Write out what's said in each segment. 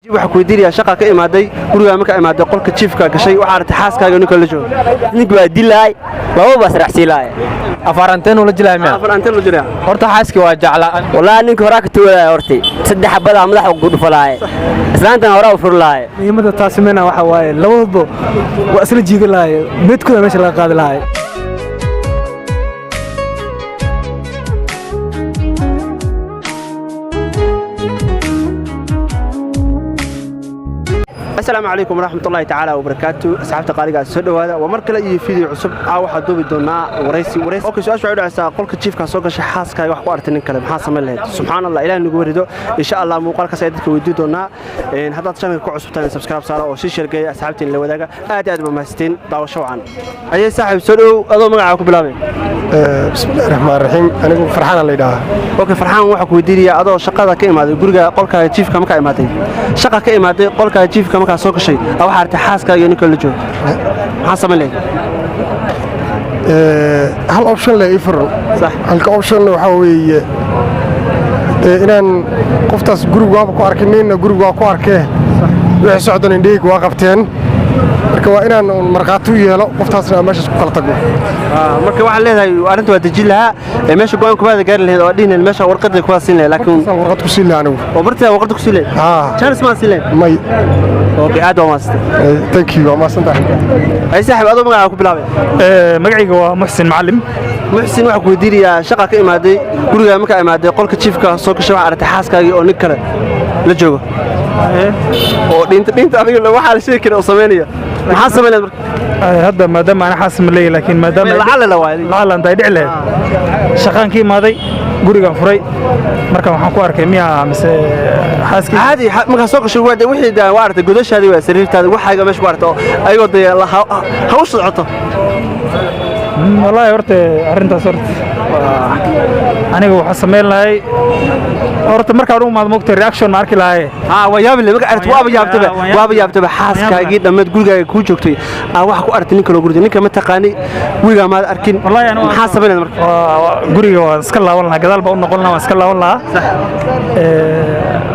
Waxaa ku weydiinayaa, shaqa ka imaaday, gurigaa markaa imaaday, qolka jiifka gashay, waxaa aragtay xaaskaaga ninka la joogo. Ninka waa dilaay, laba baa israacsiilaay. Afaranteen ula jilaa miya? Afar anteen la jiraa. Horta xaaskii waa jeclaa. Wallaahi ninka horaa ka tuulaya, horti saddex xabadaa madaxa ugu dhufalaay, islaantana horaa u furlaay. Muhiimadda taasi mena waxa waaye, labadoodba waa isla jiidi lahaay, midkooda meesha laga qaadi lahaay. Asalaamu calaykum waraxmatullaahi tacaala wabarakaatu. Asxaabta qaaligaa, soo dhowaada, waa mar kale iyo video cusub. Waxaa duubi doonaa waraysi, waraysi. Okay, su-aasha waxay u dhacaysaa: qolka jiifkaa soo gashay, xaaskaaga wax ku aragtay nin kale, maxaa samayn lahayd? Subxaan Allah, ilaah nagu warido. Insha Allah muuqaalkaas ayaa dadka weydii doonaa. Haddaad channelka ku cusubtahay, subscribe saara oo sii sheergeeya, asxaabtiin la wadaaga. Aad iyo aad ba mahadsantiin. Daawasho wacan. Ayay saaxiib, soo dhowow, adoo magacaa ku bilaabay. Bismillahi raxmaan raxiim. Anigu Farxaana la yidhaahaa. Okay Farxaan, waxaa ku weydiinayaa, adoo shaqada ka imaaday, guriga qolkaaga jiifka markaa imaaday, shaqa ka imaaday, qolkaaga jiifka markaa soo gashay, waxaa aragtay xaaskaaga iyo ninka la joogo, maxaa samayn lahayd? Hal option le ii furan. Sax. Halka optionna waxaa weeye dee inaan qoftaas gurigu waaba ku arkay, ninna gurigu waa ku arkee, wixii socdan indhahaygu waa qabteen. Marka waa inaan un markhaati u yeelo qoftaasna aan meeshaas ku kala tagno. Marka waxaad leedahay arrinta waa dejin lahaa ee meesha go'aan kumaada gaari lahayd oo dhihin lahayd meesha warqadda kuwaa siin lahayd, laakiin Markaasaan warqad ku siin lahaa anigu. Oo bartaa warqadda ku siin lahayd? Haa. Chance maa siin lahayd? May. Okay, aad waa mahadsantay. Thank you, waa mahadsantahay. Ay saaxiib, adoo magacaa ku bilaabay. Magacayga waa Muxsin Macalim. Muxsin, waxaa ku weydiinayaa, shaqa ka imaaday, gurigaa markaa imaaday, qolka jiifka soo gashay, waxaa aragtay xaaskaagii oo nin kale la joogo oo dhinta dhinta adiga waxaa la sheegi kara oo samaynaya, maxaa samayn lahayd marka? Hadda maadaama ana xaas ma leeyahay, laakiin maadaama lacala la waayay. Lacala antay dhici lahayd, shaqaan ka imaaday, gurigaan furay, marka waxaan ku arkay miyaa mise xaaskii? Caadi markaa soo gashay, waa wixii waa aragtay godashaadii, waa sariirtaadii, waxaaga meesha ku aragtay oo ayagoo dee hawsha socoto. Wallaahi horta arrintaas horta aniga waxaan samayn lahay horta markaan u imaado, mogtay, reaction ma arki lahaye. Haa, waa yaabi le marka aragtay, waaba yaabtaba. Waan waaba yaabtaba, xaaskaagii dhammeed gurigaaga kuu joogtay aa waxa ku aragtay nin kaloo guriga, ninka ma taqaani, weligaa maad arkin. Wallaahi anigu maxaa samayn lahayd marka? Guriga waan iska laaban lahaa, gadaal baa u noqon lahaa, waan iska laaban lahaa.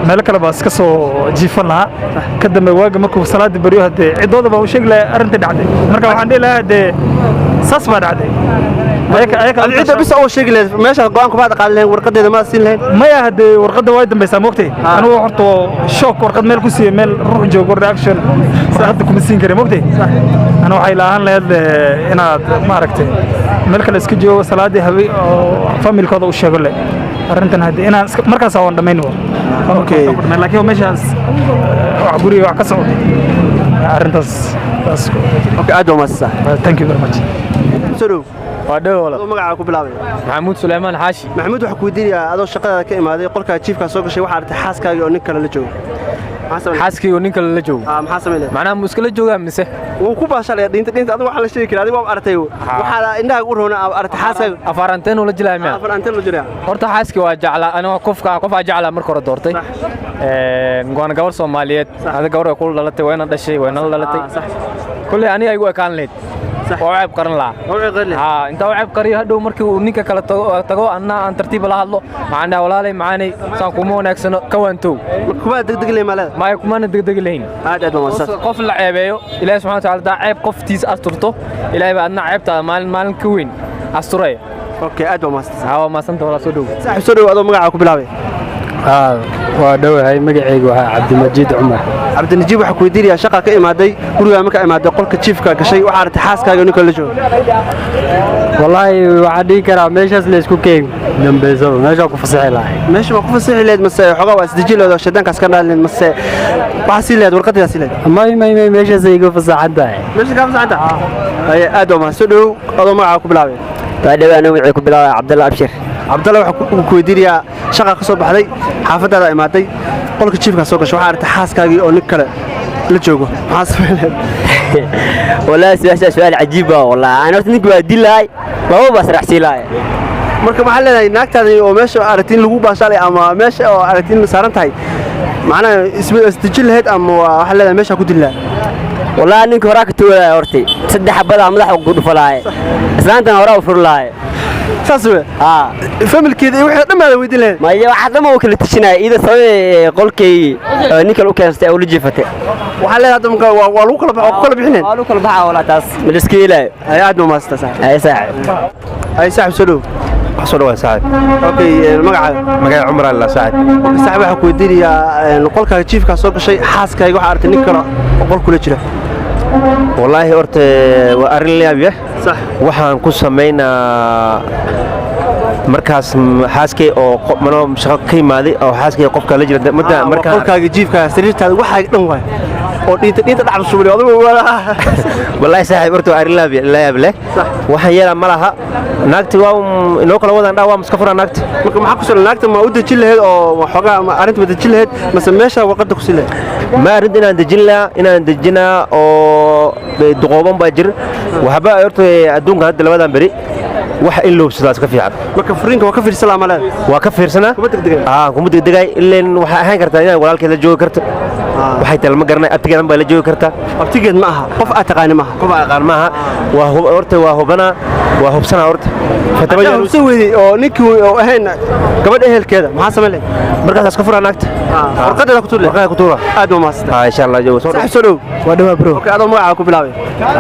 Meelo kale baa iska soo jiifan lahaa. Ka dambe waaga markuu salaada baryo, haddee ciddooda baa u sheegi lahaa arrinta dhacday. Marka waxaan dhihi lahaa haddee saas baa dhacday. Adi cidda bisa oo sheegi lahayd, meesha go'aan kumaad qaadi lahayn, warqadeeda maad siin lahayn? Maya, haddee warqadda way dambaysaa, moogtay. Anigu horta shock warqad meel ku siiye, meel ruux joogo, reaction warqadda kuma siin kari, moogtay. Anigu waxay laahaan lahayd inaad maaragtay meel kale iska joogo, salaadii habe oo familkooda u sheego le arrintan, haddee inaan markaas waan dhammayn. Laakiin meeshaas wax guriga wax ka socdo arrintaas taas. Okay, aad waa mahadsan. Thank you very much. Soo dhow. Waa dhow walaal. Adoo magacaa ku bilaabay. Maxamuud Suleymaan Xaashi. Maxamuud, waxaa ku weydiinayaa, adoo shaqadaada ka imaaday, qolkaa jiifkaa soo gashay, waxaa aragtay xaaskaagii oo nin kale la joogo. Maxaa samayn? Xaaskii oo nin kale la joogo? Aa, maxaa samayn lahayd? Macnaha mu iskala joogaa mise? Wuu ku baashalaya dhinta dhinta, adiga waxaa la sheegi kara, adiga waa aragtay, waxaa indhahaaga u roona aragtay xaaskaaga. Afaranteen ula jilaa miya? Afar anteen la jiraa. Horta xaaskii waa jeclaa aniga, qofka qofaa jeclaa marka hore doortay. Waana gabar Soomaaliyeed. Ada gabar way kula dhalatay, wayna dhashay, wayna la dhalatay. Kulley aniga igu ekaan lahayd, waa u ceeb qaran lahaa. Haa, intaa u ceeb qariyo, hadhow markii uu ninka kale tago, anna aan tartiib la hadlo, waxaan dhaha: "Walaalay macaanay, saan kuma wanaagsano, ka waantow." Kumaa degdeg leh maalada? Maya, kumana degdegi lahayn. Aad aad baa mahadsan. Qof la ceebeeyo, Ilaahi subxana wataala hadaa ceeb qoftiisa asturto, Ilaahay baa adna ceebtaada maalin maalin ka weyn asturaya. Okay, aad baa mahadsan. Haa, waa mahadsanta walaa, soo dhow. Saaxiib, soo dhow, adoo magacaa ku bilaabay. Waa dhowahay, magacaygu waxaa Cabdimajiid Cumar. Cabdinajiib, waxaa ku weydiinayaa, shaqa ka imaaday, gurigaa markaa imaaday, qolka jiifka gashay, waxaa aragtay xaaskaaga ninka la joogo. Wallaahi waxaan dhihi karaa meeshaas la isku keen dambaysaba, meeshaa ku fasixi lahay. Meesha ma ku fasixi lahayd mase xoogaa waa isdeji lahayd oo shaydaankaas ka dhaali lahayd, mase waxaa siin lahayd warqadeeda siin lahayd? May, may, may, meeshaas ay iga fasaxan tahay. Meesha kaa fasaxanta haye. Aad waa mahad. Soo dhowow, adoo magacaa ku bilaabay. Waa dhawaa, anigu wixii ku bilaabay Cabdalla Abshir. Cabdalla, waxaa ku weydiinayaa, shaqa ka soo baxday, xaafaddaada imaaday, qolka jiifkaa soo gashay, waxaa aragtay xaaskaagii oo nin kale la joogo, maxaa samayn lahayd? Wallaahi su-aashaa su-aal cajiib ah. Wallaahi aan horta ninka waa dilaay, laba baa israacsiilaay. Marka maxaa leedahay naagtaadii oo meesha aragti in lagu baashaalay ama meesha oo aragti in saaran tahay, macnaha isdejin lahayd ama waxaa leedahay meeshaa ku dili lahayd? Wallaahi ninka horaa ka tuulaya, horti saddex xabadaa madaxa ugu dhufalaay, islaantana horaa u furlaay. Saas wey. Haa. Familkeeda iyo wixii dhan baad weydiin lahayd? Maya, waxaa dhan oo kala tashanaya iyada sababay qolkay nin kale u keensatay oo la jiifatay. Waxaa leedahay hadda marka waa lagu kala baxo, waa ku kala bixineen. Waa lagu kala baxaa walaa, taas ma la iska yeelaayo. Ay, aad ma maasata saaxiib. Ay saaxiib. Ay saaxiib, soo dhow. Soo dhawaa saaxiib. Okay, magacaaga? Magaca Cumar alla saaxiib. Okay saaxiib, waxaan ku weydiinayaa, qolkaaga jiifkaa soo gashay xaaskaaga, waxaa aragtay nin kale oo qol kula jira. Wallaahi horta waa arrin la yaab leh. Sax. Waxaan ku samaynaa markaas xaaskay oo manoo shaqo ka imaaday oo xaaskay qofka la jira marka marka qolkaaga jiifkaa, sariirtaada, waxaaga dhan waay oo dhiinta dhiinta dhacda subay adigu. Wallaahi saaxiib, horta waa arrin la yaab leh. Waxaan yeelaa ma laha, naagti waa inoo kala wadaan dhaa, waa maska furaa naagti. Marka maxaa ku sugan? Naagta ma u dejin lahayd oo xoogaa ma arrinta ma dejin lahayd mase meesha warqadda ku siin lahayd? Ma arrinta inaan dejin lahaa, inaan dejinaa oo duqooban baa jir waxba. Horta adduunka hadda labadan beri wax in loobsadaa iska fiican. Marka furiinka waa ka fiirsan lahaa ma leedahay? Waa ka fiirsanaa. Kuma degdegay? Aa, kuma degdegay, ileen waxay ahaan kartaa inaan walaalkeed la joogi karto, waxay tahay lama garanay, abtigeedan baa la joogi kartaa. Abtigeed ma aha, qof aad taqaani maaha. Qof aan aqaan maaha. Waa horta waa hubanaa, waa hubsanaa horta. Hadaa hubsan weydey oo ninkii oo ahayn gabadha ehelkeeda, maxaa samayn lahayd? Markaas iska furaa naagta. Warqadeeda ku tuur. Warqadeeda ku tuura. Aad ma maasata. Haa, insha Allah joogo soo. Saaxiib, soo dhow. Waa dhawaa bro. Okay, adoo magacaaga ku bilaabay?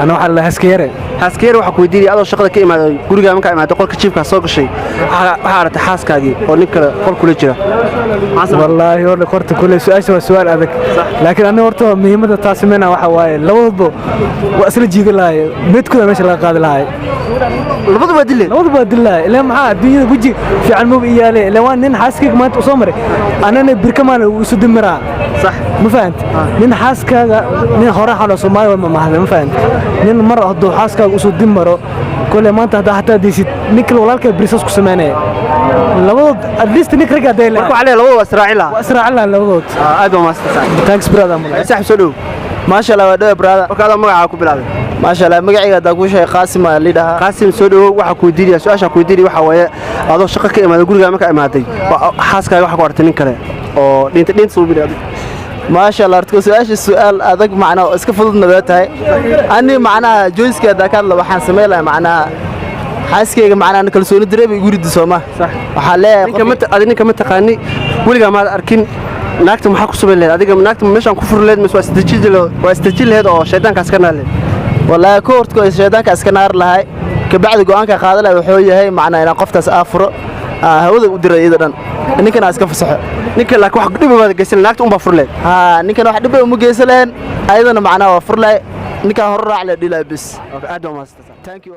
Ana waxaa la Haskiyare. Xaaskiyar, waxaa ku weydiinaya, adoo shaqada ka imaaday gurigaa, markaa imaaday qolka jiifkaa soo gashay, waxaa aragtay xaaskaagii oo nin kale qol kula jira. Maxaa samayn? Wallaahi horta kule su-aasha waa su-aal adag, laakiin aniga horta muhiimadda taasi mena waxa waaye labadoodba waa isla jiidi lahay, midkooda meesha laga qaadi lahay. Labadu waa dileen? Labadu waa dili lahay. Ilaa maxaa adduunyada weji fiican maba iyaale, ilaa waa nin xaaskayga maanta u soo maray, anana birka maana isu dimiraa. Sax. Ma fahant? Nin xaaskaaga nin hore xalo Soomaali ma mahda, ma fahant? Nin mar hadduu xaaskaaga usoo dimaro kole maanta haddaa hataa deysid nin kale walaalkaa brisas ku sameynaya, labadood at least nin ragga hadday Marka waxaa leeyahay labadu waa israaci lahaa. Waa israacin lahaa labadood. Aad baa maasata saaxiib. Thanks brother. Saaxiib, soo dhow. Maasha Allah, waa dhawa brother. Marka adoo magacaaga ku bilaabay? Maasha Allah, magacayga haddaa kuu sheegay Qaasim aa lidhahaa. Qaasim, soo dhowow. Waxaa ku weydiinaya, su-aasha ku weydiinaya waxaa waaye, adoo shaqo ka imaaday gurigaa, markaa imaaday xaaskaaga, waxaa ku aragtay nin kale oo dhinta dhinta soo bilaaday. Maasha Allah, horta su-aasha su-aal adag macnaha oo iska fududna way tahay. Ani macnaha joyska haddaa ka hadla, waxaan samayn lahaa macnaha xaaskayga macnaha kalsooni dareeba igu ridi sooma, waxaa leeyahay Ninka ma adi ninka ma taqaani, weligaa maad arkin. Naagta maxaa ku subayn lahayd adiga? Naagta meeshaan ku furi lahayd mise waa isdejin lahayd oo shaydaankaas ka naar lahayd? Wallaahi ka horta shaydaanka iska naar lahay, kabacdi go'aanka qaadan lahay wuxuu yahay macnaha inaan qoftaas aafuro, hawada u diray iyada dhan, ninkan aan iska fasaxo. Ninka laakiin wax dhib baad geysan, naagta unbaa furi lahayd? Haa, ninkan wax dhib uma geysan lahayn, ayadana macnaha waa fur lahay, ninkaan hore raac la dhilahay bis. Aad baa mahadsantahay. Thank you.